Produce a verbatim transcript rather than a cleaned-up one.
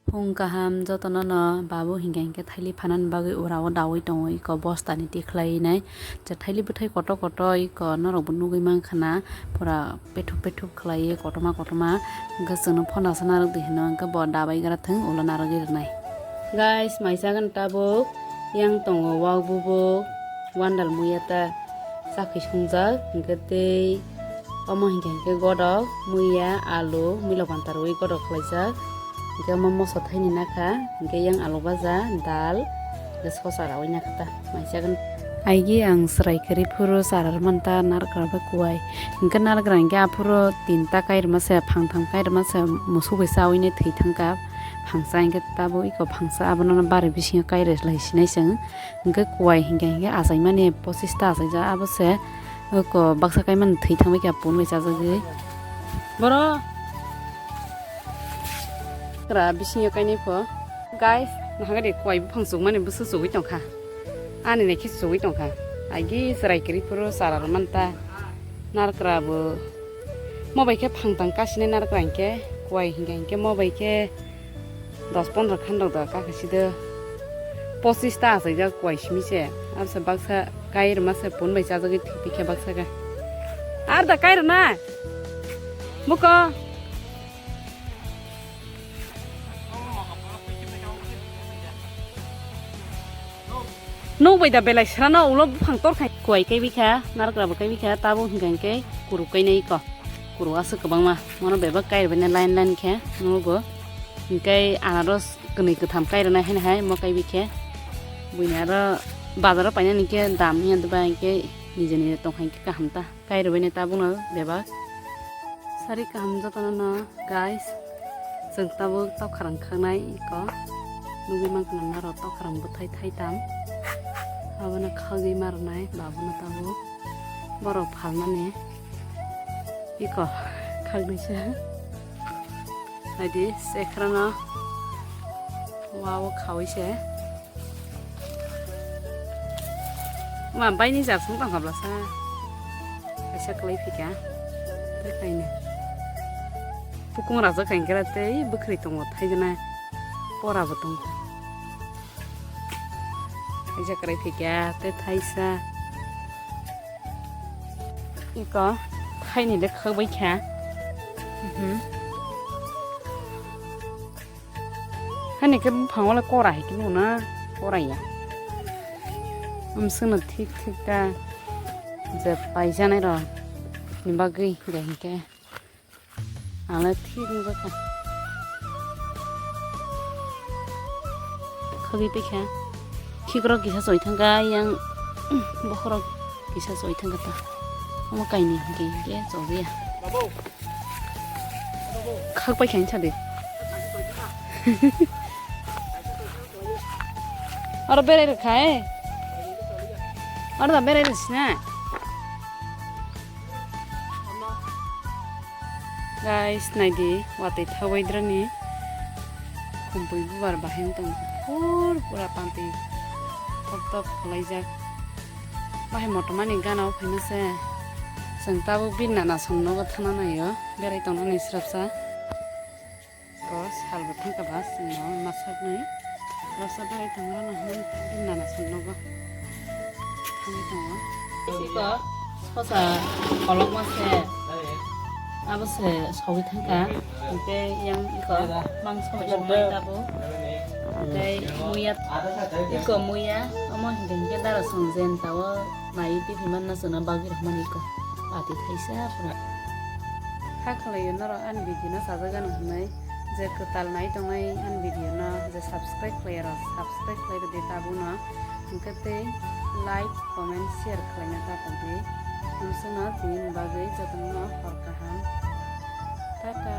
Phung kaham jotono no babu hinkha hinkhe thaili phanani bagwi ura o dawi tongo iko bosta ni tikhlai nai. Je thaili bwthai kotor kotor iko norok bo nugwi mankha na pura pethuk pethuk khlaiwi kotorma kotorma hinkhe chwngno phona sa narwk di hino hinkhe bo dabai gra thwng ulo narwgwi rwnai. Guys, mai chagani tabuk yang tongo wak bubuk wandal muya ta. Chakhi sungjak, hinkhe tei omo hinkhe hinkhe godok, muiya, alu, muilok panta rwui godok khlaijak. Hinkhe omo moso thaini nakha, hinkhe yang alu baja, dal, hinkhe sosa raui nakha ta, mai chagani. Aigi ang chwrai kwrwi phuru chara rwmani ta narwkra bai kuwai. Hinkhe narwkra hinkhe aphuru tinta kai rwma se, phangtham kai rwma se, musuk bai chaui nai thwi thangkha. Phangsa hinkhe tabuk iko phangsa abono bari bisingo kai rwlai sinai chwng. Hinkhe kuwai hinkhe hinkhe achaimani pochista achaijak, abo se oko baksa kaimani thwi thangbai kha pun bai chajagwi. Boro kra bisingo kainai pho. Guys, nahagadi kuwai buphang chukmani bwswk chugui tongkha. Ani naikhe chugui tongkha. Aigi chwrai kwrwi phuru chara rwmani ta. Narwkra bo mo bai khe phangtang kasinai narwkra hinkhe kuwai hinkhe hinkhe mo bai khe dos pondro khan rok da kaka sida pochista achaijak kuwai simi se. Abse baksa kai rwma se pun bai chajagwi thwi khe baksa khe. Ar da kai rwna. Muko. Nuk bai da belai srano ulo buphang tor khai kuwai kai bikha, narwkra bo kai bikha, tabuk hinkha hinkhe kuru kainai iko. Kuru aswk kwbangma, mono bebak kai rwbaino line line khe nugo. Hinkhe anaros kwnwi kwtham kai rwnai haino hai mo kai bikhe. Buini aro bazaro painani khe dam hiya dwba hinkhe nije nije tongkha hinkhe kaham ta. Kai rwbaini tabukno bebak. Sari kaham jotono no, guys. Chwng tabuk tokharang khaknai iko. Nugui mankha norok tokharang bwthai thaitam. Abono khagwi ma rwnai babuno tabuk. Borok phalmani iko khaknai se. Naidi sekhorano wa o khaui se. Ma baini jar song tang habla sa. Kaisa kwlai phika. Tei kaini. Pukung rajak kain kera tei bwkhri tongo thaijana. Pora bo tongo. Kaisa kwlai phika tei thaisa. Iko thaini le khagbai kha. Mhm. Hani khe buphango le kora hai khe nugo na, kora ya. Amswkno thik thik ta je paijanai rok ni bagwi de hinkhe ang le thik wngjakha. Khagwi paikha khikrok kisa choi thangkha yang bokhorok kisa choi thangkha ta. Omo kaini hinkhe hinkhe chojaya. Khak pai khain sadi. Oro berai rwkha e. Oro da berai rwsina. Guys, naidi watwi thabai drani. Khumpui bubar bahai wng tong phur pura panti top top khwlaijak. Bahai motomani gana o phaima se. Chwng tabuk bini nana song nogo thana naio. Berai tongnani srapsa. Ko salbo thangkha ba chwngno masaknwi. Rasa berai tongrano hwnwi bini nana song nogo thangwi tongo. Iko sosa kolokma se abo se sogwi thangkha. Hwnkhe yang iko mangso bai songmani tabuk. Tei muya iko muya omo hinkhe hinkhe dara song jen tao. Nai twi himna chwngno bagwi rwmani kok. Pati thaisa pura. Kha khwlaio norok ani video no sajagano hwnwi, je kwtal nai tongnai ani video no je subscribe khwlaiya rok subscribe khwlai rwdi tabukno, hwnkhe tei like comment share khwlaina ta tongdi. Amswkno tini ni bagwi jotono hor kaham. Tata.